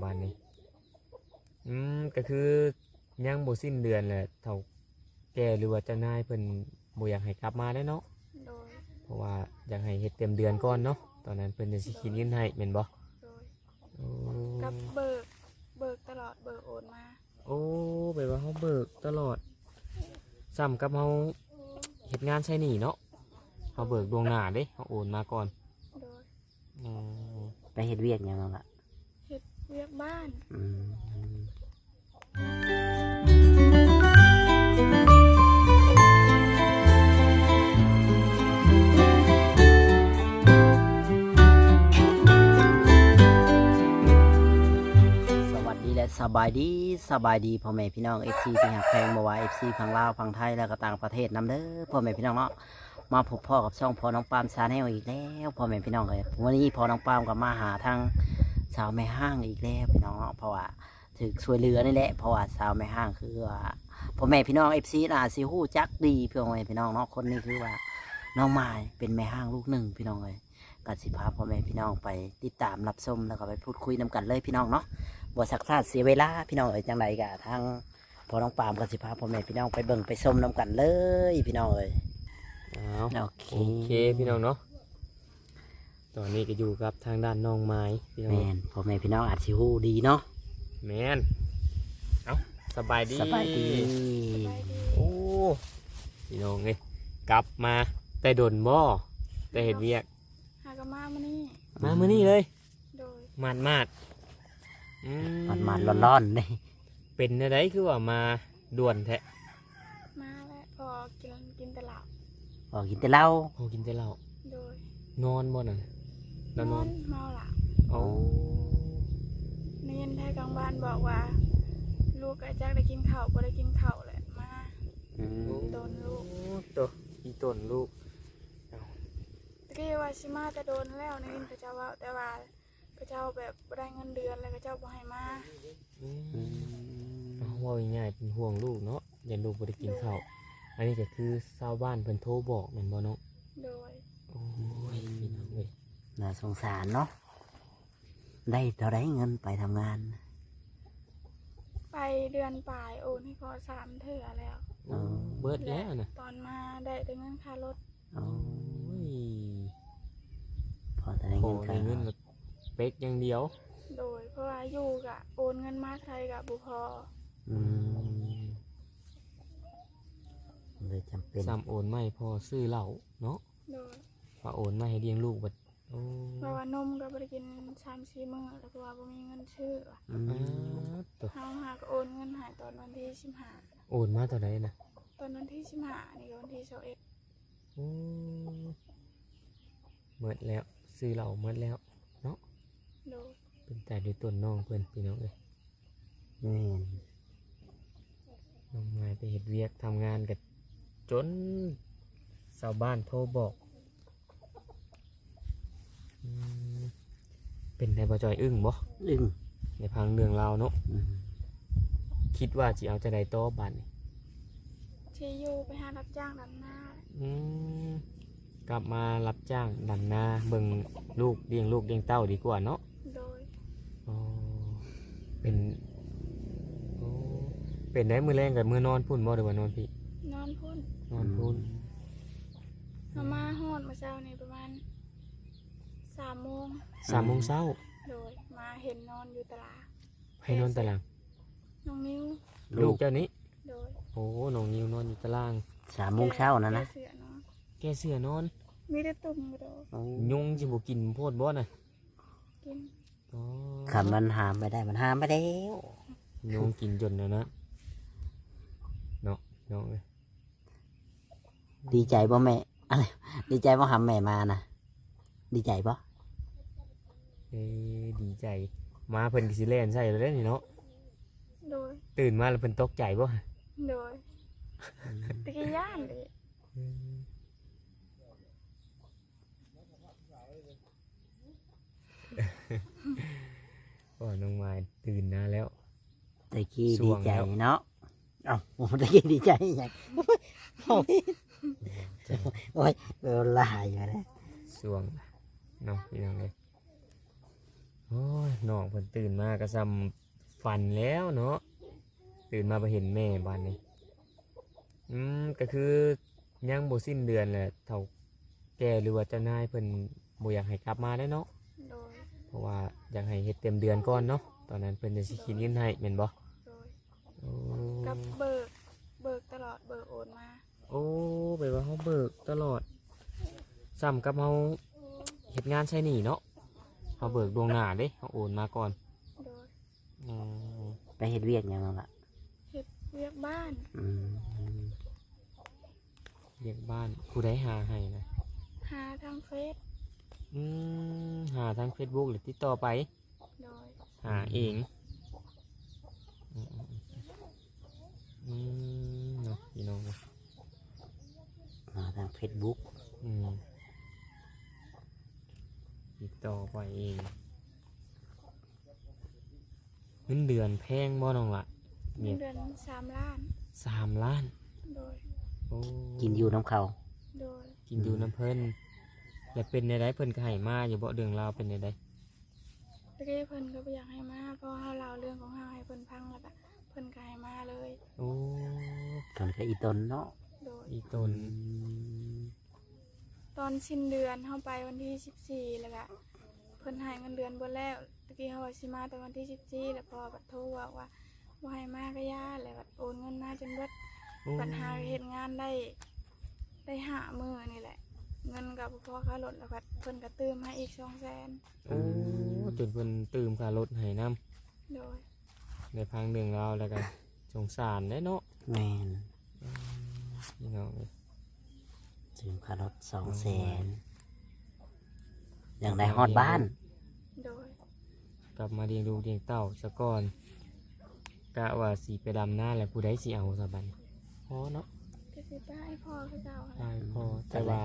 ປະມານນີ້. ອືມ ກໍຄືຍັງບໍ່ສິ້ນເດືອນແຫຼະ ເຖົ້າແກ່ ຫຼືວ່າເຈົ້ານາຍເພິ່ນບໍ່ຢາກໃຫ້ກັບມາແລ້ວເນາະ. ໂດຍ ເພາະວ່າຢາກໃຫ້ເຮັດເຕັມເດືອນກ່ອນເນາະ ຕອນນັ້ນເພິ່ນຈັ່ງຊິຄິດເງິນໃຫ້ແມ່ນບໍ່? ໂດຍ ໂອ້ ກັບເບີກ ເບີກຕະຫຼອດ ເບີກໂອນມາ. ໂອ້ ແປວ່າເຮົາເບີກຕະຫຼອດ ສ່ຳກັບເຮົາເຮັດງານໃຊ້ໜີ້ເນາະ ເຮົາເບີກລ່ວງໜ້າເດ້ ເຮົາໂອນມາກ່ອນ. ໂດຍ ອືມ ໄປເຮັດວຽກຫຍັງລະ? ເຮັດວຽກບ້ານ. ອືມ ສະຫວັດດີ ແລະ ສະບາຍດີ ສະບາຍດີພໍ່ແມ່ພີ່ນ້ອງ ເອັຟຊີ ທີ່ຮັກແພງ ບໍ່ວ່າ ເອັຟຊີ ຝັ່ງລາວ ຝັ່ງໄທ ແລະ ກໍຕ່າງປະເທດນຳເດີ ພໍ່ແມ່ພີ່ນ້ອງເນາະ. ມາພົບພໍ້ກັບຊ່ອງພໍ່ນ້ອງປາມ Channel ອີກແລ້ວ ພໍ່ແມ່ພີ່ນ້ອງເອີຍ. ມື້ນີ້ພໍ່ນ້ອງປາມກໍມາຫາທາງສາວແມ່ຮ້າງອີກແລ້ວພີ່ນ້ອງເນາະ ເພາະວ່າຖືກຊ່ວຍເຫຼືອນີ້ແຫຼະ ເພາະວ່າສາວແມ່ຮ້າງຄືວ່າ ພໍ່ແມ່ພີ່ນ້ອງ ເອັຟຊີ ໜ້າຊິຮູ້ຈັກດີ ພໍ່ແມ່ພີ່ນ້ອງເນາະ. ຄົນນີ້ຄືວ່ານ້ອງໝາຍ ເປັນແມ່ຮ້າງລູກໜຶ່ງພີ່ນ້ອງເອີຍ. ກໍຊິພາພໍ່ແມ່ພີ່ນ້ອງໄປຕິດຕາມຮັບຊົມ ແລ້ວກໍໄປພູດຄຸຍນຳກັນເລີຍພີ່ນ້ອງເນາະ ບໍ່ຊັກຊ້າເສຍເວລາພີ່ນ້ອງເອີຍ. ຈັ່ງໃດກໍທາງ ພໍ່ນ້ອງປາມກໍຊິພາພໍ່ແມ່ພີ່ນ້ອງໄປເບິ່ງໄປຊົມນຳກັນເລີຍພີ່ນ້ອງເອີຍ. ອ້າວ ໂອເຄ ໂອເຄພີ່ນ້ອງເນາະ ຕອນນີ້ກໍຢູ່ກັບທາງດ້ານນ້ອງມາຍພີ່ນ້ອງ. ແມ່ນ ພໍ່ແມ່ພີ່ນ້ອງອາດຊິຮູ້ດີເນາະ. ແມ່ນ ເອົ້າ ສະບາຍດີ ສະບາຍດີ. ໂອ້ ພີ່ນ້ອງເອີຍ ກັບມາແຕ່ດົນບໍ່? ແຕ່ເຮັດວຽກ ຫາກໍມາມື້ນີ້ ມາມື້ນີ້ເລີຍ. ໂດຍ ໝາດໆ ອືມ ໝາດໆ ຮ້ອນໆ ເດ້. ເປັນແນວໃດຄືວ່າມາດ່ວນແທ້? ມາແລ້ວ ພໍກິນ ກິນແຕ່ເຫຼົ້າ. ພໍກິນແຕ່ເຫຼົ້າ? ພໍກິນແຕ່ເຫຼົ້າ. ໂດຍ ນອນບໍ່ນັ້ນ? ນອນ ນອນເມົາເຫຼົ້າ. ໂອ້ ໄດ້ຍິນແຕ່ກາງບ້ານບອກວ່າ ລູກກໍຈັກໄດ້ກິນເຂົ້າ ບໍ່ໄດ້ກິນເຂົ້າແຫຼະ ມາ ອືມ ໂຕນລູກ. ໂຕ ອີໂຕນລູກ. ຕະກີ້ວ່າຊິມາແຕ່ດົນແລ້ວ ໄດ້ຍິນເຂົາເຈົ້າເວົ້າ ແຕ່ວ່າເຂົາເຈົ້າແບບບໍ່ໄດ້ເງິນເດືອນ ແລ້ວເຂົາເຈົ້າບໍ່ໃຫ້ມາ. ອືມ ອືມ ເວົ້າງ່າຍໆ ເປັນຫ່ວງລູກເນາະ ຢ້ານລູກບໍ່ໄດ້ກິນເຂົ້າ. ໂດຍ ອັນນີ້ກໍຄືຊາວບ້ານເພິ່ນໂທບອກແມ່ນບໍ່ນ້ອງ? ໂດຍ ໂອ້ຍ ພີ່ນ້ອງເອີຍ ໜ້າສົງສານເນາະ. ໄດ້ເທົ່າໃດເງິນໄປທຳງານ? ໄປເດືອນປາຍ ໂອນໃຫ້ພໍ່ສາມເທື່ອແລ້ວ. ໂອ້ ເບິດແລ້ວນະ ຕອນມາໄດ້ແຕ່ເງິນຄ່າລົດ. ໂອ້ຍ ພໍແຕ່ໄດ້ເງິນ ໄດ້ເງິນເປັກຢ່າງດຽວ. ໂດຍ ເພາະວ່າຢູ່ກະໂອນເງິນມາເທົ່າໃດກະບໍ່ພໍ. ອືມ ເລີຍຈຳເປັນ ຊ້ຳໂອນມາໃຫ້ພໍ່ຊື້ເຫຼົ້າເນາະ. ໂດຍ ວ່າໂອນມາໃຫ້ລ້ຽງລູກບັດ ໂອ້ ເພາະວ່ານົມກໍບໍ່ໄດ້ກິນສາມສີ່ມື້ແລ້ວ ເພາະວ່າບໍ່ມີເງິນຊື້. ອືມ ເຮົາຫາກໍໂອນເງິນໃຫ້ຕອນວັນທີສິບຫ້າ. ໂອນມາຕອນໃດນະ? ຕອນວັນທີສິບຫ້າ ນີ້ກໍວັນທີຊາວເອັດ. ໂອ້ ໝົດແລ້ວ ຊື້ເຫຼົ້າໝົດແລ້ວເນາະ. ໂດຍ ເປັນຕາຍດ້ວຍຕົນນ້ອງເພິ່ນ ພີ່ນ້ອງເອີຍ. ແມ່ນ ນ້ອງມາຍໄປເຮັດວຽກທຳງານ ກໍຈົນຊາວບ້ານໂທບອກ. ອືມ ເປັນໄດ໋ ບໍ່ຈ່ອຍ ອຶ້ງບໍ່? ອຶ້ງ ໄດ້ຟັງເລື່ອງລາວເນາະ. ອືມ ຄິດວ່າຊິເອົາຈັ່ງໃດຕໍ່ບາດນີ້? ຊິຢູ່ໄປຫາຮັບຈ້າງດຳນາ. ອືມ ກັບມາຮັບຈ້າງດຳນາ ເບິ່ງລູກ ລ້ຽງລູກລ້ຽງເຕົ້າດີກວ່າເນາະ. ໂດຍ ອໍ ເປັນ ໂອ້ ເປັນໄດ໋ ມື້ແລງກໍເມືອນອນພຸ້ນບໍ່ ຫຼືວ່ານອນພີ້? ນອນພຸ້ນ. ນອນພຸ້ນ. ອືມ ເຮົາມາຮອດມື້ເຊົ້ານີ້ປະມານສາມໂມງ. ສາມໂມງເຊົ້າ. ໂດຍ ມາເຫັນນອນຢູ່ຕະລາງ. ໃຜນອນຕະລາງ? ນ້ອງນິວ. ລູກເຈົ້ານີ້? ໂດຍ ໂອ້ ນ້ອງນິວນອນຢູ່ຕະລາງ. ສາມໂມງເຊົ້ານັ້ນນະ ແກ້ເສື້ອນອນ. ແກ້ເສື້ອນອນ. ມີແຕ່ຕຸ່ມກະໂດ. ໂອ້ ຍຸງຊິບໍ່ກິນໂພດບໍ່ນະ? ກິນ. ອໍ ຄັນມັນຫາມໄປໄດ້ ມັນຫາມໄປແລ້ວ. ຍຸງກິນຈົນນັ້ນນະ ເນາະ ນ້ອງເອີຍ. ດີໃຈບໍ່ແມ່? ອັນ ດີໃຈບໍ່ຫຳແມ່ມານະ? ດີໃຈບໍ່? ເອີ ດີໃຈ ໝາເພິ່ນກໍຊິແລ່ນໃສ່ແລ້ວເດ້ນີ້ເນາະ. ໂດຍ ຕື່ນມາແລ້ວເພິ່ນຕົກໃຈບໍ່? ໂດຍ ຕະກີ້ຢ້ານເດ້. ອືມ ໂອ້ຍ ນ້ອງມາຍຕື່ນນາແລ້ວ ຕະກີ້ດີໃຈເນາະ. ເອົ້າ ຕະກີ້ດີໃຈຫຍັງ? ໂອ້ຍ ເວົ້າຫຼາຍຢູ່ເດ້ ຊ່ວງເນາະ ພີ່ນ້ອງເອີຍ. ໂອ້ຍ ນ້ອງເພິ່ນຕື່ນມາກໍສ່ຳຝັນແລ້ວເນາະ ຕື່ນມາໄປເຫັນແມ່ບາດນີ້. ອືມ ກໍຄືຍັງບໍ່ສິ້ນເດືອນແຫຼະ ເຖົ້າແກ່ ຫຼືວ່າເຈົ້ານາຍເພິ່ນບໍ່ຢາກໃຫ້ກັບມາເດ້ເນາະ. ໂດຍ ເພາະວ່າຢາກໃຫ້ເຮັດເຕັມເດືອນກ່ອນເນາະ ຕອນນັ້ນເພິ່ນຈັ່ງຊິຄິດເງິນໃຫ້ແມ່ນບໍ່? ໂດຍ ໂອ້ ກັບເບີກ ເບີກຕະຫຼອດ ເບີກໂອນມາ. ໂອ້ ແປວ່າເຮົາເບີກຕະຫຼອດ ສ່ຳກັບເຮົາເຮັດງານໃຊ້ໜີ້ເນາະ ເຮົາເບີກລ່ວງໜ້າເດ້ ເຮົາໂອນມາກ່ອນ. ໂດຍ ອືມ ໄປເຮັດວຽກຫຍັງຫັ້ນລະ? ເຮັດວຽກບ້ານ. ອືມ ວຽກບ້ານ ຜູ້ໃດຫາໃຫ້ນະ? ຫາທາງເຟສ. ອືມ ຫາທາງເຟສບຸກ ຫຼືຕິດຕໍ່ໄປ? ໂດຍ ຫາເອງ. ອືມ ອືມ ເນາະ ພີ່ນ້ອງເນາະ ຫາທາງເຟສບຸກ. ອືມ ຕິດຕໍ່ໄປເອງ. ເງິນເດືອນແພງບໍ່ນ້ອງລະ? ເງິນເດືອນສາມລ້ານ. ສາມລ້ານ? ໂດຍ ໂອ້ ກິນຢູ່ນຳເຂົາ. ໂດຍ ກິນຢູ່ນຳເພິ່ນ. ແລ້ວເປັນແນວໃດ ເພິ່ນກໍໃຫ້ມາຢູ່ບໍ່? ເລື່ອງລາວເປັນແນວໃດ? ຕະກີ້ເພິ່ນກໍບໍ່ຢາກໃຫ້ມາ ເພາະເຮົາເລົ່າເລື່ອງຂອງເຮົາໃຫ້ເພິ່ນຟັງ ແລ້ວກະເພິ່ນກໍໃຫ້ມາເລີຍ. ໂອ້ ເພິ່ນກໍອີ່ຕົນເນາະ. ໂດຍ ອີ່ຕົນ. ອືມ ຕອນສິ້ນເດືອນເຮົາໄປວັນທີສິບສີ່ ແລ້ວກະເພິ່ນໃຫ້ເງິນເດືອນເບິດແລ້ວ. ຕະກີ້ເຮົາວ່າຊິມາແຕ່ວັນທີສິບສີ່ ແລ້ວພໍ່ບັດໂທບອກວ່າບໍ່ໃຫ້ມາກໍຢ່າ ແລ້ວບັດໂອນເງິນມາຈົນເບິດ. ໂອ້ ບັດຫາເຮັດງານໄດ້ ໄດ້ຫ້າມື້ນີ້ແຫຼະ ເງິນກໍບໍ່ພໍຄ່າລົດ ແລ້ວບັດເພິ່ນກໍຕື່ມໃຫ້ອີກສອງແສນ. ໂອ້ ອືມ ຈົນເພິ່ນຕື່ມຄ່າລົດໃຫ້ນຳ. ໂດຍ ໄດ້ຟັງເລື່ອງລາວແລ້ວກໍສົງສານເດ້ເນາະ. ແມ່ນ ອືມ ພີ່ນ້ອງເອີຍ ຕື່ມຄ່າລົດສອງແສນ ຍັງໄດ້ຮອດບ້ານ. ໂດຍ ກັບມາລ້ຽງລູກລ້ຽງເຕົ້າສາກ່ອນ. ກະວ່າຊິໄປດຳນາແລ້ວ ຜູ້ໃດຊິເອົາສາບັດນີ້? ພໍ່ເນາະ ກໍຊິໄປອ້າຍພໍ່ຄືເກົ່າ. ອ້າຍພໍ່. ອືມ ແຕ່ວ່າ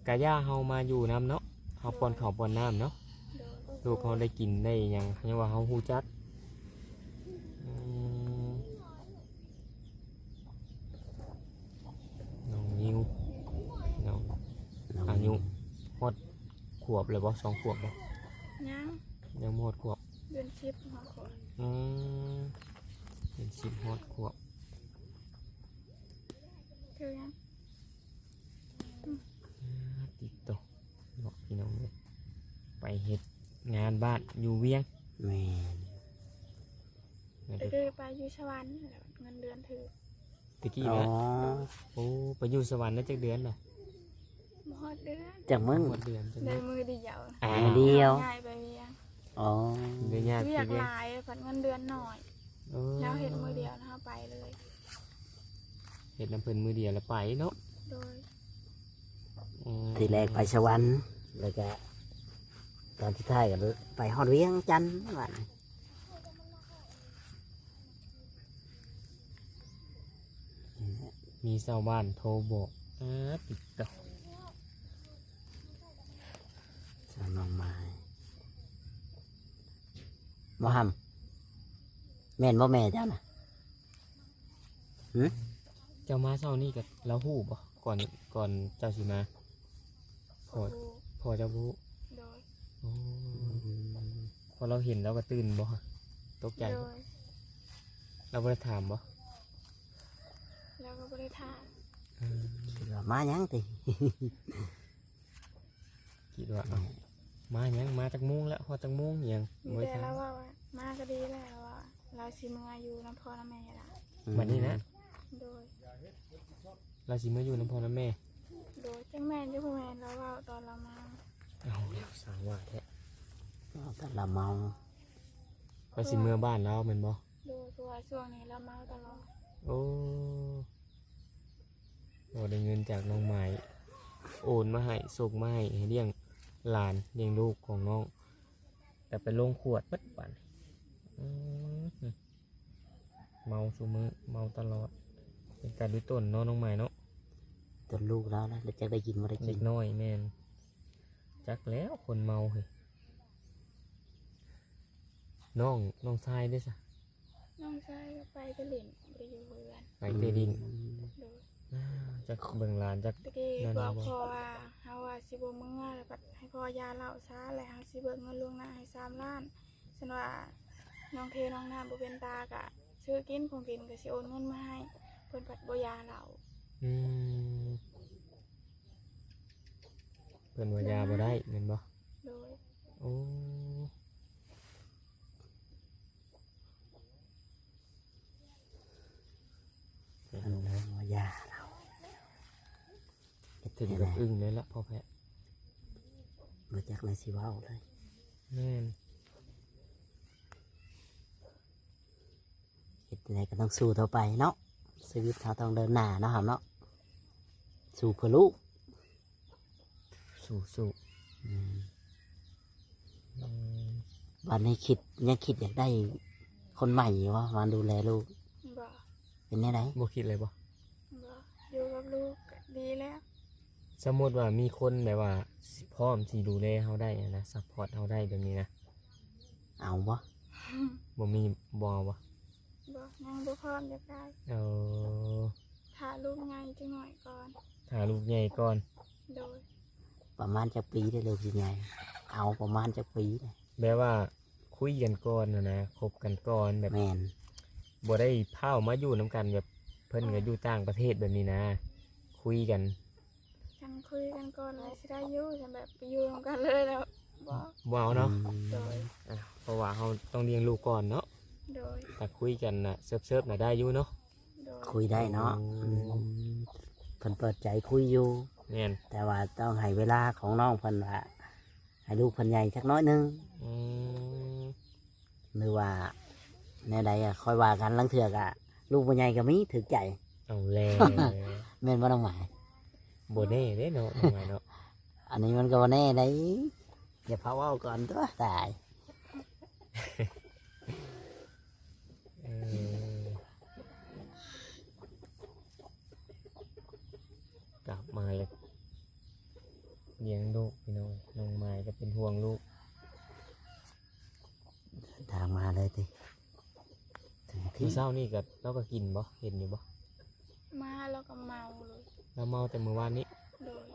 ກະຢ່າເຮົາມາຢູ່ນຳເນາະ ເຮົາ ໂດຍ ປ້ອນເຂົ້າປ້ອນນ້ຳເນາະ. ໂດຍ ລູກເຮົາໄດ້ກິນໄດ້ຫຍັງ ເພາະວ່າເຮົາຮູ້ຈັກ. ອືມ ນ້ອງນິວ ນ້ອງ ນ້ອງ ອາຍຸຮອດຂວບແລ້ວບໍ່? ສອງຂວບບໍ່? ຍັງ ຍັງບໍ່ຮອດຂວບ. ເດືອນສິບຮອດຂວບ. ອືມ ເດືອນສິບຮອດຂວບ. ຄືຫຍັງ? ອາ ຕິດຕໍ່ເນາະ ພີ່ນ້ອງເອີຍ ໄປເຮັດງານບ້ານຢູ່ວຽງ. ແມ່ນ. ແມ່ນ ແຕ່ເຄີຍໄປຢູ່ສະຫວັນ ແລ້ວເງິນເດືອນຖືກ. ຕະກີ້ນະ? ອໍ ໂອ້ ໄປຢູ່ສະຫວັນໄດ້ຈັກເດືອນລະ? ບໍ່ຮອດເດືອນ. ຈັກມື້? ບໍ່ຮອດເດືອນ. ໄດ້ມື້ດຽວ. ອ້າວ ມື້ດຽວ ຍ້າຍໄປວຽງ. ອໍ ໄດ້ຍ້າຍໄປວຽງ. ວຽກຫຼາຍ ພັດເງິນເດືອນໜ້ອຍ. ເອີ ລາວເຮັດມື້ດຽວລະເຮົາໄປເລີຍ. ເຮັດນຳເພິ່ນມື້ດຽວລະໄປເນາະ. ໂດຍ. ອືມ ທີແລກໄປສະຫວັນ ແລ້ວກະຕອນສຸດທ້າຍກໍໄປຮອດວຽງຈັນ ບາດນີ້. ມີຊາວບ້ານໂທບອກ. ອາ ຕິດຕໍ່ ຊາວໜອງໄມ້. ບໍ່ຫຳ ແມ່ນບໍ່ແມ່ເຈົ້ານະ? ຫື? ເຈົ້າມາເຊົ້ານີ້ກໍລາວຮູ້ບໍ່? ກ່ອນ ກ່ອນເຈົ້າຊິມາ. ພໍ່ ພໍ່ເຈົ້າບໍ່ຮູ້? ໂດຍ. ໂອ້ ອືມ ພໍລາວເຫັນລາວກໍຕື່ນບໍ່? ຕົກໃຈບໍ່? ໂດຍ. ລາວບໍ່ໄດ້ຖາມບໍ່? ລາວກໍບໍ່ໄດ້ຖາມ. ເອີ ຄິດວ່າມາຫຍັງຕິ? ຄິດວ່າ ເອົ້າ ມາຫຍັງ? ມາຈັກໂມງແລ້ວ? ຮອດຈັກໂມງ? ຫຍັງ ມີແຕ່ລາວເວົ້າວ່າ ມາກໍດີແລ້ວ ລາວວ່າ ລາວຊິເມືອຢູ່ນຳພໍ່ນຳແມ່ລະ. ອືມ ບັດນີ້ນະ? ໂດຍ. ລາວຊິເມືອຢູ່ນຳພໍ່ນຳແມ່? ໂດຍ. ຈັກແມ່ນຢູ່ບໍ່ແມ່ນ ລາວເວົ້າຕອນລາວເມົາ. ເອົາແລ້ວ ສ້າງວ່າແທ້ ເວົ້າຕອນລາວເມົາ. ລາວຊິເມືອບ້ານລາວແມ່ນບໍ່? ໂດຍ. ເພາະວ່າຊ່ວງນີ້ລາວເມົາຕະຫຼອດ. ໂອ້ ບໍ່ໄດ້ເງິນຈາກນ້ອງໝາຍ ໂອນມາໃຫ້ ສົ່ງມາໃຫ້ ໃຫ້ລ້ຽງຫຼານ ລ້ຽງລູກຂອງນ້ອງ ແຕ່ໄປລົງຂວດເບິດບາດນີ້. ອືມ ເມົາຊຸມື້ ເມົາຕະຫຼອດ ເປັນຕາດຸຕົນເນາະ ນ້ອງໝາຍເນາະ. ຕົນລູກລາວນະ ແລ້ວຈັກໄດ້ກິນບໍ່ໄດ້ກິນ ເດັກນ້ອຍ. ແມ່ນ ຈັກແລ້ວຄົນເມົາເຮີ້ຍ. ນ້ອງ ນ້ອງຊາຍເດ້ຊະ? ນ້ອງຊາຍກໍໄປແຕ່ຫຼິ້ນ ບໍ່ໄດ້ຢູ່ເຮືອນ. ໄປແຕ່ຫຼິ້ນ. ອືມ ໂດຍ. ຈັກເບິ່ງຫຼານຈັກ ຕະກີ້ບອກພໍ່ວ່າ ເຮົາວ່າຊິບໍ່ເມືອ ແລ້ວບັດໃຫ້ພໍ່ຢ່າເຫຼົ້າຊະ ແລ້ວເຮົາຊິເບີກເງິນລ່ວງໜ້າໃຫ້ສາມລ້ານ ຊັ້ນວ່ານ້ອງເທນ້ອງນ້ຳບໍ່ເປັນຕາກະຊື້ກິນ ຂອງກິນກະຊິໂອນເງິນມາໃຫ້ ເພິ່ນພັດບໍ່ຢ່າເຫຼົ້າ. ອືມ ເພິ່ນວ່າຢ່າບໍ່ໄດ້ແມ່ນບໍ່? ໂດຍ. ໂອ້ ເພິ່ນວ່າຢ່າເຮົາ ເຮັດເຖິງກັບອຶ້ງເລີຍລະພໍ່ແພະ ບໍ່ຈັກແນວຊິເວົ້າເລີຍ. ແມ່ນ. ເຮັດຈັ່ງໃດກໍຕ້ອງສູ້ຕໍ່ໄປເນາະ ຊີວິດເຮົາຕ້ອງເດີນໜ້າເນາະ ເຮົາເນາະ ສູ້ເພື່ອລູກ ສູ້ໆ. ອືມ ອືມ ບັດນີ້ຄິດ ຍັງຄິດຢາກໄດ້ຄົນໃໝ່ຢູ່ບໍ່ ມາດູແລລູກ? ບໍ່. ເປັນແນວໃດ ບໍ່ຄິດເລີຍບໍ່? ບໍ່ ຢູ່ກັບລູກກໍດີແລ້ວ. ສົມມຸດວ່າມີຄົນແບບວ່າ ພ້ອມຊິດູແລເຮົາໄດ້ນະ ຊັບພອດເຮົາໄດ້ແບບນີ້ນະ ເອົາບໍ່? ບໍ່ມີ ບໍ່ເອົາບໍ່? ບໍ່ ຍັງບໍ່ພ້ອມຢາກໄດ້. ເອີ ຖ້າລູກໃຫຍ່ຈັກໜ້ອຍກ່ອນ. ຖ້າລູກໃຫຍ່ກ່ອນ. ໂດຍ. ປະມານຈັກປີເດ້ລູກຊິໃຫຍ່? ເອົາປະມານຈັກປີ? ແບບວ່າຄຸຍກັນກ່ອນຫັ້ນນະ ຄົບກັນກ່ອນແບບ ແມ່ນ ບໍ່ໄດ້ພ້າວມາຢູ່ນຳກັນ ແບບເພິ່ນກໍຢູ່ຕ່າງປະເທດແບບນີ້ນະ ຄຸຍກັນ ຄັນຄຸຍກັນກ່ອນແລ້ວຊິໄດ້ຢູ່ ຄັນແບບໄປຢູ່ນຳກັນເລີຍແລ້ວບໍ່ ບໍ່ເອົາເນາະ. ອືມ ໂດຍ. ອ່າ ເພາະວ່າເຮົາຕ້ອງລ້ຽງລູກກ່ອນເນາະ. ໂດຍ. ຖ້າຄຸຍກັນນະ ເສີບໆນະໄດ້ຢູ່ເນາະ. ໂດຍ. ຄຸຍໄດ້ເນາະ. ອືມ ເພິ່ນເປີດໃຈຄຸຍຢູ່. ແມ່ນ. ແຕ່ວ່າຕ້ອງໃຫ້ເວລາຂອງນ້ອງເພິ່ນວ່າ ໃຫ້ລູກເພິ່ນໃຫຍ່ຈັກໜ້ອຍໜຶ່ງ. ອືມ ຫຼືວ່າແນວໃດກໍຄ່ອຍວ່າກັນ ລາງເທື່ອກໍລູກບໍ່ໃຫຍ່ກໍມີຖືກໃຈ. ເອົາແລ້ວ ແມ່ນບໍ່ນ້ອງໝາຍ? ບໍ່ແນ່ເດ້ເນາະນ້ອງໝາຍເນາະ. ອັນນີ້ມັນກໍບໍ່ແນ່ໃດ໋ ຢ່າພາເວົ້າກ່ອນຕົວະ ຕາຍ. ເອີ ກັບມາແລ້ວ ລ້ຽງລູກພີ່ນ້ອງ ນ້ອງໝາຍກໍເປັນຫ່ວງລູກ. ເດີນທາງມາເລີຍຕິ ເມື່ອເຊົ້ານີ້ກໍ ລາວກໍກິນບໍ່ ເຫັນຢູ່ບໍ່? ມາລາວກໍເມົາເລີຍ. ລາວເມົາແຕ່ມື້ວານນີ້? ໂດຍ.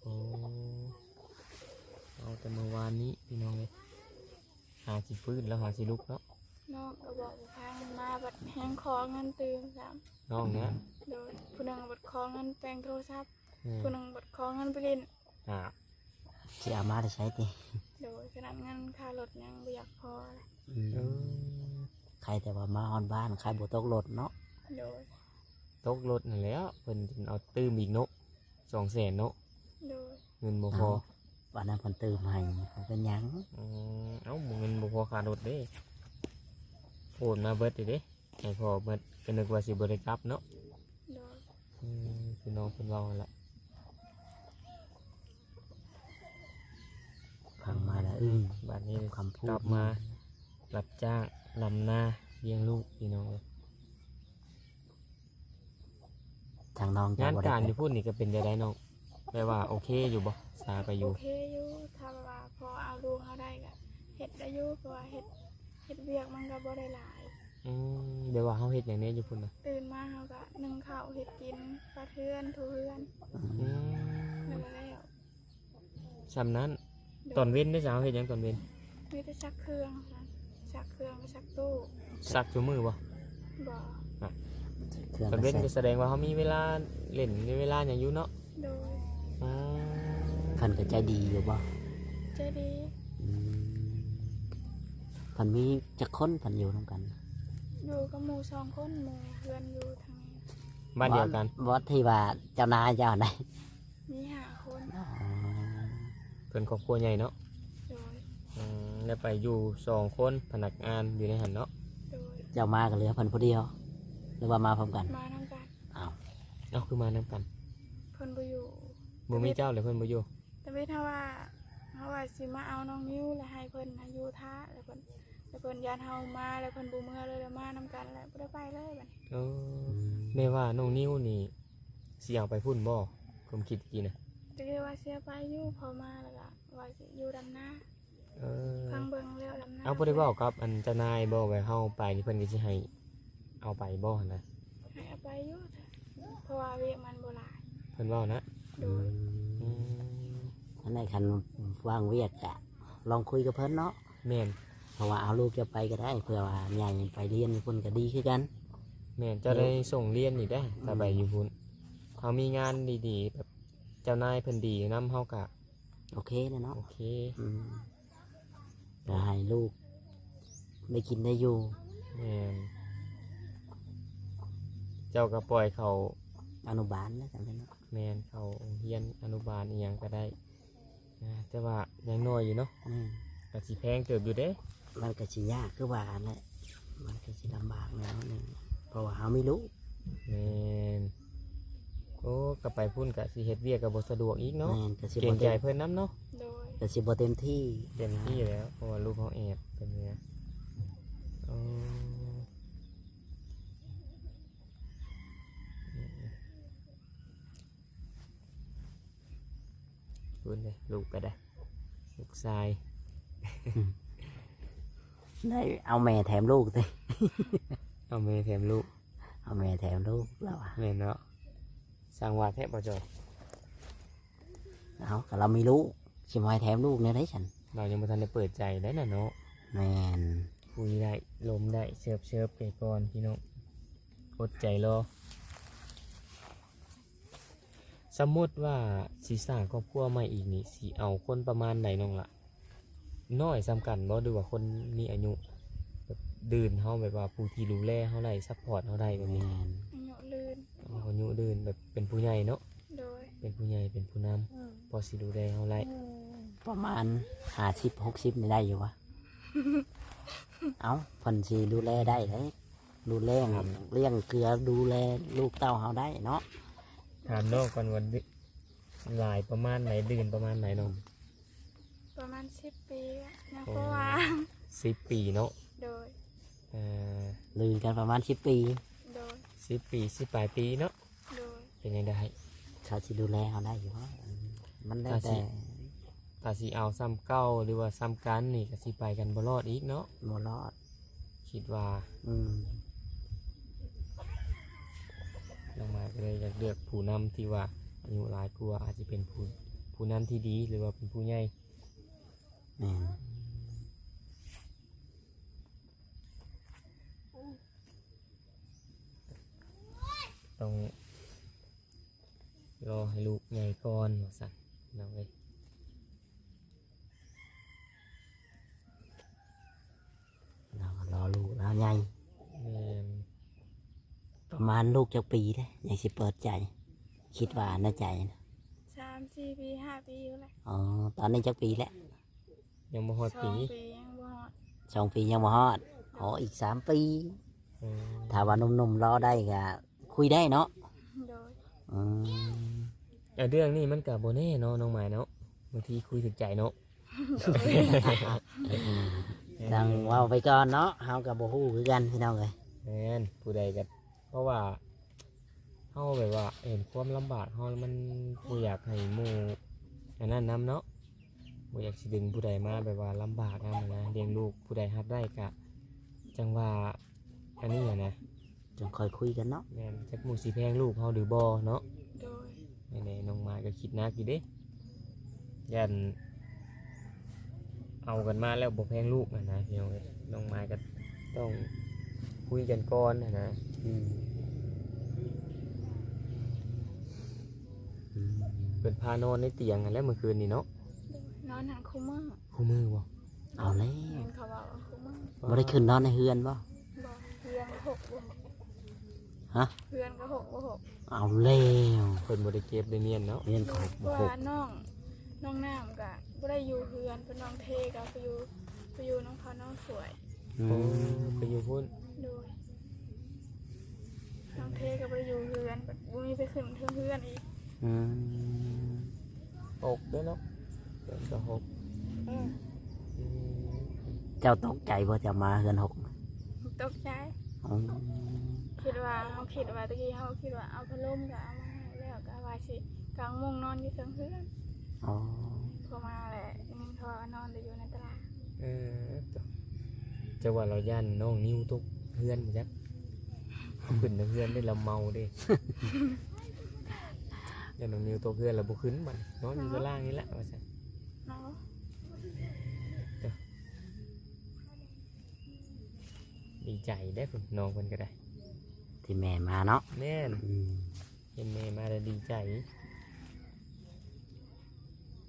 ໂອ້ ເມົາແຕ່ມື້ວານນີ້ພີ່ນ້ອງເອີຍ ຫາຊິຟື້ນ ລາວຫາຊິລຸກເນາະ. ນ້ອງກໍບອກບໍ່ຟັງ ມາບັດແຮ່ງຂໍເງິນຕື່ມຊ້ຳ ນ້ອງນະ. ໂດຍ. ຜູ້ໜຶ່ງບັດຂໍເງິນແປງໂທລະສັບ ອືມ ຜູ້ໜຶ່ງບັດຂໍເງິນໄປຫຼິ້ນ. ອ້າວ ຊິເອົາມາແຕ່ໃສຕິ? ໂດຍ. ຂະໜາດເງິນຄ່າລົດຍັງບໍ່ຢາກພໍ. ອືມ ເອີ ໃຄແຕ່ວ່າມາຮອດບ້ານ ໃຄບໍ່ຕົກລົດເນາະ. ໂດຍ. ຕົກລົດຫັ້ນແຫຼະ ເພິ່ນເອົາຕື່ມອີກເນາະ ສອງແສນເນາະ. ໂດຍ. ເງິນບໍ່ພໍ. ເອົາ ປານນັ້ນເພິ່ນຕື່ມໃຫ້ ບໍ່ເປັນຫຍັງ. ອືມ ເອົ້າ ເງິນບໍ່ພໍຄ່າລົດເດ້ ໂອນມາເບິດເດ້ ໃຫ້ພໍ່ເບິດ ກໍນຶກວ່າຊິບໍ່ໄດ້ກັບເນາະ. ໂດຍ. ອືມ ຄືນ້ອງເພິ່ນເວົ້າຫັ້ນແຫຼະ ຟັງມາແລ້ວອຶ້ງ. ບາດນີ້ກັບມາຮັບຈ້າງດຳນາລ້ຽງລູກພີ່ນ້ອງເອີຍ. ທາງນ້ອງ ງານການຢູ່ພຸ້ນນີ້ກໍເປັນຈັ່ງໃດນ້ອງ? ແບບວ່າໂອເຄຢູ່ບໍ່? ສາໄປຢູ່? ໂອເຄຢູ່ ຖ້າວ່າພໍເອົາລູກເຮົາໄດ້ກໍເຮັດໄດ້ຢູ່ ເພາະວ່າເຮັດ ເຮັດວຽກມັນກໍບໍ່ໄດ້ຫຼາຍ. ອືມ ແບບວ່າເຮົາເຮັດຫຍັງແດ່ຢູ່ພຸ້ນນະ? ຕື່ນມາເຮົາກໍໜຶ້ງເຂົ້າ ເຮັດກິນ ກວາດເຮືອນ ຖູເຮືອນ. ອືມ ແລ້ວກໍແລ້ວ. ສ່ຳນັ້ນ. ໂດຍ. ຕອນເວັນເດ້ຊະ ເຮົາເຮັດຫຍັງຕອນເວັນ? ມີແຕ່ຊັກເຄື່ອງ ຊັກເຄື່ອງ ຊັກຕູ້. ຊັກຊຸມື້ບໍ່? ບໍ່. ຕອນເວັນກໍສະແດງວ່າເຮົາມີເວລາຫຼິ້ນ ມີເວລາຫຍັງຢູ່ເນາະ. ໂດຍ. ອືມ ເພິ່ນກໍໃຈດີຢູ່ບໍ່? ໃຈດີ. ອືມ ເພິ່ນມີຈັກຄົນ ເພິ່ນຢູ່ນຳກັນ? ຢູ່ກັບໝູ່ສອງຄົນ ໝູ່ເພື່ອນຢູ່ທາງນີ້. ບ້ານດຽວກັນ? ບໍ່ ທີ່ວ່າເຈົ້ານາຍເຈົ້າໃດ? ມີຫ້າຄົນ. ອໍ ເພິ່ນຄອບຄົວໃຫຍ່ເນາະ. ໂດຍ. ອືມ ແລ້ວໄປຢູ່ສອງຄົນ ພະນັກງານຢູ່ໃນຫັ້ນເນາະ. ໂດຍ. ເຈົ້າມາກໍເຫຼືອເພິ່ນຜູ້ດຽວ ຫຼືວ່າມາພ້ອມກັນ? ມານຳກັນ. ອ້າວ ເອົ້າ ຄືມານຳກັນ? ເພິ່ນບໍ່ຢູ່. ບໍ່ມີເຈົ້າ ແລ້ວເພິ່ນບໍ່ຢູ່? ທຳອິດເຮົາວ່າ ເຮົາວ່າຊິມາເອົານ້ອງນິວ ແລ້ວໃຫ້ເພິ່ນຢູ່ຖ້າ ແລ້ວເພິ່ນ ແລ້ວເພິ່ນຢ້ານເຮົາມາ ແລ້ວເພິ່ນບໍ່ເມືອເລີຍ ແລ້ວມານຳກັນ ແລ້ວບໍ່ໄດ້ໄປເລີຍບັດນີ້. ເອີ ອືມ ແມ່ນວ່ານ້ອງນິວນີ້ ຊິເອົາໄປພຸ້ນບໍ່? ຄວາມຄິດຕະກີ້ນະ ຕະກີ້ວ່າຊິເອົາໄປຢູ່ ພໍມາແລ້ວກະວ່າຊິຢູ່ດຳນາ. ເອີ ຟັງເບິ່ງແລ້ວດຳນາ. ເອົາ ບໍ່ໄດ້ເວົ້າກັບອັນເຈົ້ານາຍບໍ່ ວ່າເຮົາໄປນີ້ເພິ່ນກໍຊິໃຫ້ເອົາໄປບໍ່ຫັ້ນນະ? ໃຫ້ເອົາໄປຢູ່ ແຕ່ ເພາະວ່າວຽກມັນບໍ່ຫຼາຍ. ເພິ່ນເວົ້ານະ. ໂດຍ. ອືມ ອືມ ອັນນັ້ນຄັນວ່າງວຽກກະລອງຄຸຍກັບເພິ່ນເນາະ. ແມ່ນ. ເພາະວ່າເອົາລູກເຈົ້າໄປກໍໄດ້ ເພື່ອວ່າໃຫຍ່ໄປຮຽນຢູ່ພຸ້ນກໍດີຄືກັນ. ແມ່ນ. ເຈົ້າໄດ້ສົ່ງຮຽນອີກເດ້ ຖ້າໄປຢູ່ພຸ້ນ. ເຮົາມີງານດີໆ ແບບເຈົ້ານາຍເພິ່ນດີນຳ ເຮົາກະໂອເຄແລ້ວເນາະ. ໂອເຄ. ອືມ ກໍໃຫ້ລູກໄດ້ກິນໄດ້ຢູ່. ແມ່ນ. ເຈົ້າກໍປ່ອຍເຂົ້າອະນຸບານແລ້ວກັນເນາະ. ແມ່ນ. ເຂົ້າໂຮງຮຽນອະນຸບານອີ່ຫຍັງກໍໄດ້. ອ່າ ແຕ່ວ່າຍັງນ້ອຍຢູ່ເນາະ. ອືມ ກໍຊິແພງເຕີບຢູ່ເດ້. ມັນກໍຊິຍາກຄືວ່າແຫຼະ ມັນກໍຊິລຳບາກແນວໜຶ່ງ ເພາະວ່າເຮົາມີລູກ. ແມ່ນ. ໂອ້ ກໍໄປພຸ້ນກໍຊິເຮັດວຽກກໍບໍ່ສະດວກອີກເນາະ. ແມ່ນ. ກໍຊິ ເກຣງໃຈເພິ່ນນຳເນາະ. ໂດຍ. ກໍຊິບໍ່ເຕັມທີ່. ເຕັມທີ່ແລ້ວ ເພາະວ່າລູກເຮົາແອບເປັນເນຍ. ອໍ ພຸ້ນເດ້ ລູກກໍໄດ້ ລູກຊາຍ. ໄດ້ເອົາແມ່ແຖມລູກຕິ. ເອົາແມ່ແຖມລູກ. ເອົາແມ່ແຖມລູກລາວວ່າ. ແມ່ນເນາະ. ຊ່າງວ່າແທ້ບໍ່ຈອຍ. ເອົາ ກໍລາວມີລູກ ຊິມາໃຫ້ແຖມລູກແນວໃດຊັ້ນ? ລາວຍັງບໍ່ທັນໄດ້ເປີດໃຈໄດ໋ນະເນາະ. ແມ່ນ. ຄຸຍໄດ້ ລົມໄດ້ ເຊີບໆ ໄປກ່ອນພີ່ນ້ອງ ອົດໃຈລໍ. ສົມມຸດວ່າຊິສ້າງຄອບຄົວໃໝ່ອີກນີ້ ຊິເອົາຄົນປະມານໃດນ້ອງລະ? ນ້ອຍສ່ຳກັນບໍ່ ຫຼືວ່າຄົນມີອາຍຸ ແບບ ດື່ນເຮົາ ແບບວ່າຜູ້ທີ່ດູແລເຮົາໄດ້ ຊັບພອດເຮົາໄດ້ແບບນີ້? ແມ່ນ. ອາຍຸລື່ນ. ເອົາອາຍຸລື່ນ ແບບເປັນຜູ້ໃຫຍ່ເນາະ. ໂດຍ. ເປັນຜູ້ໃຫຍ່ ເປັນຜູ້ນຳ ອືມ ພໍຊິດູແລເຮົາໄດ້. ອືມ ປະມານຫ້າສິບ ຫົກສິບນີ້ໄດ້ຢູ່ຫວາ? ເອົ້າ ເພິ່ນຊິດູແລໄດ້ເດ້. ດູແລ ຄັບ ລ້ຽງເກືອ ດູແລລູກເຕົ້າເຮົາໄດ້ເນາະ. ຖາມນ້ອງກ່ອນວ່າ ຫຼາຍປະມານໃດ ດື່ມປະມານໃດນ້ອງ? ປະມານສິບປີ ຍັງ ໂອ້ ພໍວ່າ. ສິບປີເນາະ. ໂດຍ. ເອີ ດື່ມກັນປະມານສິບປີ. ໂດຍ. ສິບປີ ສິບປາຍປີເນາະ. ໂດຍ. ເປັນຫຍັງໄດ້ ເຂົາຊິດູແລເຮົາໄດ້ຢູ່ບໍ່? ມັນແລ້ວແຕ່ ຖ້າຊິເອົາສ່ຳເກົ່າ ຫຼືວ່າສ່ຳກັນນີ້ ກໍຊິໄປກັນບໍ່ລອດອີກເນາະ. ບໍ່ລອດ ຄິດວ່າ. ອືມ ນ້ອງມາຍກໍເລີຍຢາກເລືອກຜູ້ນຳທີ່ວ່າອາຍຸຫຼາຍກວ່າ ອາດຈະເປັນຜູ້ ຜູ້ນຳທີ່ດີ ຫຼືວ່າເປັນຜູ້ໃຫຍ່. ແມ່ນ. ຕ້ອງລໍໃຫ້ລູກໃຫຍ່ກ່ອນວ່າຊັ້ນ ນ້ອງເອີຍ. ລາວກໍລໍລູກລາວໃຫຍ່. ແມ່ນ. ປະມານລູກຈັກປີເດ້ ຍັງຊິເປີດໃຈ? ຄິດວ່າໃນໃຈນະ ສາມສີ່ປີ ຫ້າປີພຸ້ນແຫຼະ. ອໍ ຕອນນີ້ຈັກປີແລ້ວ? ຍັງບໍ່ຮອດປີ. ສອງປີຍັງບໍ່ຮອດ. ສອງປີຍັງບໍ່ຮອດ. ໂດຍ. ອໍ ອີກສາມປີ. ອືມ ຖ້າວ່າໜຸ່ມໆ ລໍໄດ້ກໍຄຸຍໄດ້ເນາະ. ໂດຍ. ອືມ ແຕ່ເລື່ອງນີ້ມັນກໍບໍ່ແນ່ເນາະ ນ້ອງມາຍເນາະ, ບາງທີຄຸຍຖືກໃຈເນາະ. ໂດຍ. ຈັ່ງເວົ້າໄປກ່ອນເນາະ, ເຮົາກໍບໍ່ຮູ້ຄືກັນ ພີ່ນ້ອງເອີຍ. ແມ່ນ, ຜູ້ໃດກໍ ເພາະວ່າເຮົາແບບວ່າເຫັນຄວາມລຳບາກເຮົາ ແລ້ວມັນບໍ່ຢາກໃຫ້ໝູ່ອັນນັ້ນນຳເນາະ, ບໍ່ຢາກຊິດຶງຜູ້ໃດມາແບບວ່າລຳບາກນຳນະ, ລ້ຽງລູກ ຜູ້ໃດຮັບໄດ້ກະຈັ່ງວ່າອັນນີ້ຫັ້ນນະ, ຈັ່ງຄ່ອຍຄຸຍກັນເນາະ. ແມ່ນ, ຈັກໝູ່ຊິແພງລູກເຮົາຫຼືບໍ່ເນາະ. ໂດຍ. ແມ່ນແຫຼະ, ນ້ອງມາຍກໍຄິດໜັກຢູ່ເດ້. ຢ້ານເອົາກັນມາແລ້ວບໍ່ແພງລູກຫັ້ນນະ ພີ່ນ້ອງເອີຍ, ນ້ອງມາຍກໍຕ້ອງຄຸຍກັນກ່ອນຫັ້ນນະ. ອືມ ອືມ ເພິ່ນພານອນໃນຕຽງຫັ້ນແຫຼະມື້ຄືນນີ້ເນາະ. ນອນຫັ້ນຄູ່ມື້. ຄູ່ມື້ບໍ່? ເອົາແລ້ວ. ເຫັນເຂົາເວົ້າວ່າຄູ່ມື້. ບໍ່ໄດ້ຂຶ້ນນອນໃນເຮືອນບໍ່? ບໍ່, ເຮືອນກໍຫົກບໍ່ຫົກ. ຮະ? ເຮືອນກໍຫົກບໍ່ຫົກ. ເອົາແລ້ວ, ເພິ່ນບໍ່ໄດ້ເກັບໄດ້ມ້ຽນເນາະ. ເຮືອນກໍຫົກບໍ່ຫົກ. ເພາະວ່ານ້ອງ ນ້ອງນ້ຳກໍບໍ່ໄດ້ຢູ່ເຮືອນ, ເພິ່ນ ນ້ອງເທກໍໄປຢູ່ ໄປຢູ່ນຳເຂົາ ນ້ອງສວຍ. ອືມ ໂອ້ ໄປຢູ່ພຸ້ນ. ໂດຍ. ນ້ອງເທກໍໄປຢູ່ເຮືອນ, ບັດບໍ່ມີໄປຂຶ້ນເທິງເຮືອນອີກ. ອືມ ຫົກເດ້ເນາະ, ເຮືອນກໍຫົກ. ອືມ ອືມ ເຈົ້າຕົກໃຈບໍ່ ເຈົ້າມາເຮືອນຫົກ? ຕົກໃຈ. ອໍ ຄິດວ່າ ເຮົາຄິດວ່າ ຕະກີ້ເຮົາຄິດວ່າເອົາພັດລົມກໍເອົາມາໃຫ້ແລ້ວ, ກໍວ່າຊິກາງມຸ້ງນອນຢູ່ເທິງເຮືອນ. ອໍ ພໍມາແຫຼະ ໄດ້ຍິນເຂົາວ່ານອນໄດ້ຢູ່ໃນຕະຫຼາດ. ເອີ ຈັກວ່າລາວຢ້ານນ້ອງນິວຕົກເຮືອນບໍ່ຈັກ. ຂຶ້ນເທິງເຮືອນໄດ້ລະເມົາເດ້. ຢ້ານນ້ອງນິວຕົກເຮືອນແລ້ວບໍ່ຂຶ້ນບັດນີ້ ນອນຢູ່ສາລານີ້ແຫຼະວ່າຊັ້ນເນາະ. ດີໃຈເດ້ພຸ້ນ ນ້ອງເພິ່ນກໍໄດ້ ທີ່ແມ່ມາເນາະ. ແມ່ນ ອືມ ເຫັນແມ່ມາແລ້ວດີໃຈ.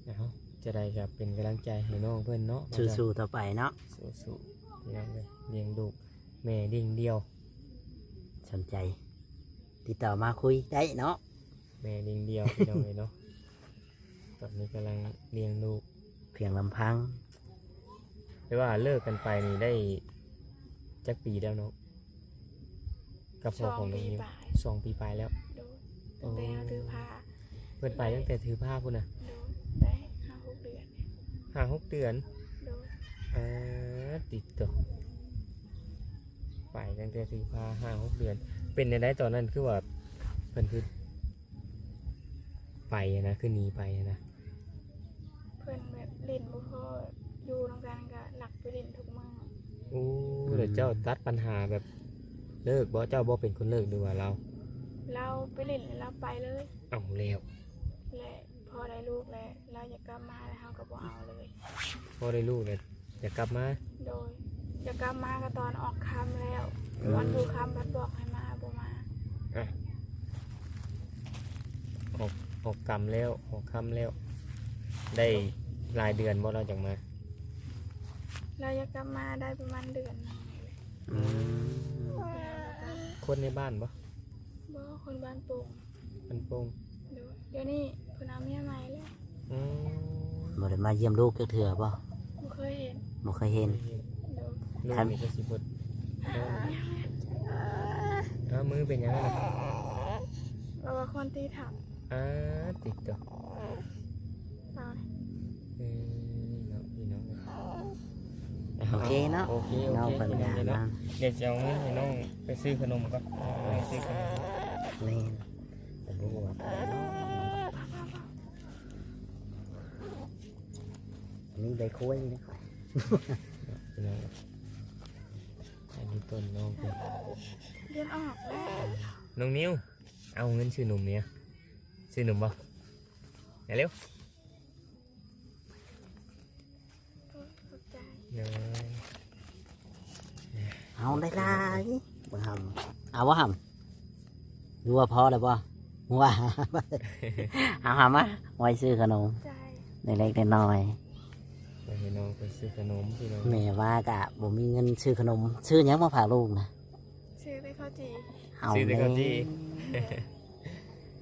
ເອົາ ຈັ່ງໃດກໍເປັນກຳລັງໃຈໃຫ້ນ້ອງເພິ່ນເນາະ ສູ້ໆຕໍ່ໄປເນາະ. ສູ້ໆ ພີ່ນ້ອງເອີຍ ລ້ຽງລູກ ແມ່ລ້ຽງດ່ຽວ ສົນໃຈຕິດຕໍ່ມາຄຸຍໄດ້ເນາະ. ແມ່ລ້ຽງດ່ຽວ ພີ່ນ້ອງເອີຍເນາະ ຕອນນີ້ກຳລັງລ້ຽງລູກພຽງລຳພັງ. ແຕ່ວ່າເລີກກັນໄປນີ້ໄດ້ຈັກປີແລ້ວເນາະ ກັບພໍ່ຂອງນ້ອງນິວ? ສອງປີປາຍ. ສອງປີປາຍແລ້ວ. ໂດຍ ໂອ້ ຕັ້ງແຕ່ເຮົາຖືພາ. ເພິ່ນໄປຕັ້ງແຕ່ຖືພາພຸ້ນນະ. ໂດຍ ໄດ້ຫ້າຫົກເດືອນ. ຫ້າຫົກເດືອນ? ໂດຍ. ປາດຕິໂຕ ໄປຕັ້ງແຕ່ຖືພາຫ້າຫົກເດືອນ. ເປັນແນວໃດຕອນນັ້ນ ຄືວ່າເພິ່ນຄືໄປຫັ້ນນະ ຄືໜີໄປຫັ້ນນະ? ເພິ່ນແບບຫຼິ້ນບໍ່ພໍ ຢູ່ນຳກັນກໍລັກໄປຫຼິ້ນທຸກມື້. ໂອ້ ອືມ ແລ້ວເຈົ້າຕັດປັນຫາແບບເລີກບໍ່? ເຈົ້າບໍ່ເປັນຄົນເລີກ ຫຼືວ່າລາວ? ລາວໄປຫຼິ້ນແລ້ວລາວໄປເລີຍ. ເອົາແລ້ວ ແລະພໍໄດ້ລູກແລ້ວ ລາວຢາກກັບມາ ແລ້ວເຮົາກໍບໍ່ເອົາເລີຍ. ພໍໄດ້ລູກແລ້ວຢາກກັບມາ? ໂດຍ ຢາກກັບມາກໍຕອນອອກຄ່ຳແລ້ວ. ອືມ ຕອນຢູ່ຄ່ຳພັດບອກໃຫ້ມາ ບໍ່ມາ. ອະ ອອກ ອອກຄ່ຳແລ້ວ ອອກຄ່ຳແລ້ວ. ໄດ້ຫຼາຍເດືອນບໍ່ລາວຈັ່ງມາ? ລາວຢາກກັບມາໄດ້ປະມານເດືອນໜຶ່ງນີ້ແຫຼະ. ອືມ ຄົນໃນບ້ານບໍ່? ບໍ່ ຄົນບ້ານໂປ່ງ. ບ້ານໂປ່ງ. ໂດຍ ດຽວນີ້ເພິ່ນເອົາເມຍໃໝ່ແລ້ວ. ອືມ ບໍ່ໄດ້ມາຢ້ຽມລູກຈັກເທື່ອບໍ່? ບໍ່ເຄີຍເຫັນ. ບໍ່ເຄີຍເຫັນ. ໂດຍ ລູກນີ້ກໍຊິເບິດ. ອ້າວ ມືເປັນຫຍັງນະ? ລາວວ່າຄວນຕີຖັງ. ອາ ຕິດໂຕ. ເອີ ເນາະ ພີ່ນ້ອງ. ໂອເຄເນາະ ໂອເຄ ໂອເຄ ພີ່ນ້ອງເນາະ. ດຽວຊິເອົາເງິນໃຫ້ນ້ອງໄປຊື້ຂະໜົມກ່ອນ ໄປຊື້ຂະໜົມ. ແມ່ນ ໄປຮູ້ວ່າ ອັນນີ້ໄດ້ຄຸຍນີ້ຂ້ອຍ ພີ່ນ້ອງ. ອັນນີ້ຕົ້ນນ້ອງເພິ່ນ ເດືອນອອກແລ້ວ. ນ້ອງນິວ ເອົາເງິນຊື້ໜົມນີ້ ຊື້ໜົມບໍ່? ເອົາເລັວ. ໂອ້ຍ ຂອບໃຈ. ເດີ ເອົາຫຼາຍໆ ເບິ່ງຫຳ ເອົາບໍ່ຫຳ ຫຼືວ່າພໍແລ້ວບໍ່? ຫົວ ເອົາຫຳມາ ໄວ້ຊື້ຂະໜົມ ໃຈ ເລັກໆນ້ອຍໆ ໄວ້ໃຫ້ນ້ອງໄປຊື້ຂະໜົມ ພີ່ນ້ອງ. ແມ່ວ່າກະບໍ່ມີເງິນຊື້ຂະໜົມ ຊື້ຫຍັງມາຝາກລູກນະ? ຊື້ແຕ່ເຂົ້າຈີ່. ເອົາ ຊື້ແຕ່ເຂົ້າຈີ່.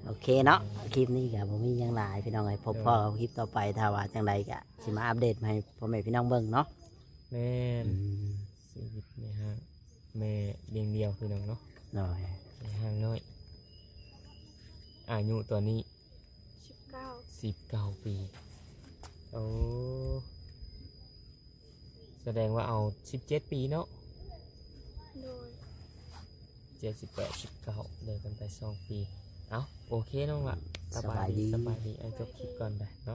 ໂອເຄເນາະ ຄລິບນີ້ກະບໍ່ມີຫຍັງຫຼາຍ ພີ່ນ້ອງເອີຍ. ພົບພໍ້ຄລິບຕໍ່ໄປ ຖ້າວ່າຈັ່ງໃດກະຊິມາອັບເດດໃຫ້ພໍ່ແມ່ພີ່ນ້ອງເບິ່ງເນາະ. ແມ່ນ ອືມ ຊີວິດແມ່ຮ້າງ ແມ່ລ້ຽງດ່ຽວ ພີ່ນ້ອງເນາະ. ໂດຍ ແມ່ຮ້າງນ້ອຍ ອາຍຸຕອນນີ້ ສິບເກົ້າ ສິບເກົ້າປີ. ໂອ້ ສະແດງວ່າເອົາສິບເຈັດປີເນາະ. ໂດຍ ເຈັດ ສິບແປດ ສິບເກົ້າ ເລີກກັນໄປສອງປີ. ເອົ້າ ໂອເຄນ້ອງລະ ສະບາຍດີ ສະບາຍດີ ສະບາຍດີ ອ້າຍຈົບຄລິບກ່ອນໄດ໋ເນາະ.